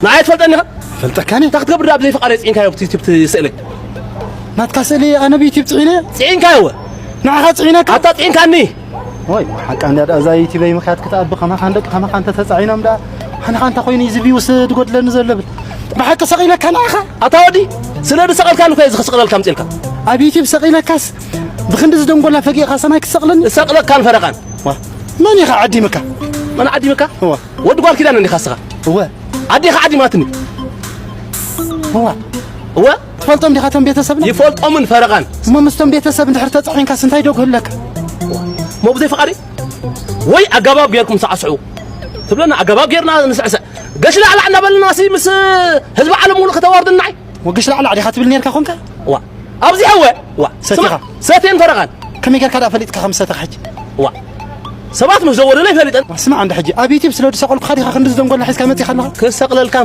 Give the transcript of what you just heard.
ንዓይ ትፈልጠኒ ኢኻ? ፈልጠካኒ? እንታይ ክትገብር ደኣ ብዘይ ፍቓደይ ጽዒንካዮ ኣብቲ ዩቲዩብ ትስእለይ? ናትካ ስእሊ ኣነ ብዩቲዩብ ጽዒነ? ጽዒንካዮ እወ። ንዓኻ ጽዒነካ? ኣታ ጽዒንካኒ? ወይ ሓቃ እንድያ ደኣ እዛ ዩቲበይ ምኽያድ ክትኣቢ ከማኻ ንደቂ ከማኻ እንተተጻዒኖም ደኣ ኣነ ኸኣ እንታይ ኮይኑ እዩ እዚ ቪውስ ዝጎድለኒ ዘሎ ብል። ብሓቂ ሰቒለካ ንዓኻ? ኣታ ወዲ ስለ ዝሰቐልካኒ እኮ እየ እዚ ክስቕለልካ ኣምጽኤልካ። ኣብ ዩቲዩብ ሰቒለካስ ብኽንዲ ዝደንጎላ ፈጊእኻ ሰማይ ክትሰቕለኒ? እሰቕለካን ፈረቓን። ዋ መን ኢኻ ዓዲምካ? መን ዓዲምካ? እወ። ወዲ ጓል ኪዳነ እንዲኻ እስኻ? እወ። ኣዴኻ ዓዲማትኒ። እዋ። እወ። ትፈልጦም ዲኻ እቶም ቤተሰብና? ይፈልጦምን ፈረቓን። እሞ ምስቶም ቤተሰብ እንድሕር ተጻዒንካስ እንታይ ዶ ክህለካ? እሞ ብዘይ ፍቓደይ ወይ ኣገባብ ጌርኩም ሳዕስዑ ትብለና፣ ኣገባብ ጌርና ንስዕስዕ። ገሽ ላዕላዕ እናበልና ሲ ምስ ህዝቢ ዓለም ሙሉእ ከተዋርድና። ወግሽ ላዕላዕ ዲኻ ትብል ኔርካ ኾንካ? እዋ። ኣብዚሐ እወ። እዋ። ሰቲኻ? ስማ፣ ሰትየን ፈረቓን። ከመይ ጌርካ ደኣ ፈሊጥካ ከም ዝሰተኻ ሕጂ? እዋ። ሰባት ምስ ዘወሩለይ ፈሊጠን። እዋ፣ ስማዕ እንዳ ሕጂ ኣብ ዩቲዩብ ስለ ዝሰቐልኩኻ ዲኻ ክንዲ ዝደንጎላ ሒዝካ መጺኻ ኣለኻ? ክሰቕለልካ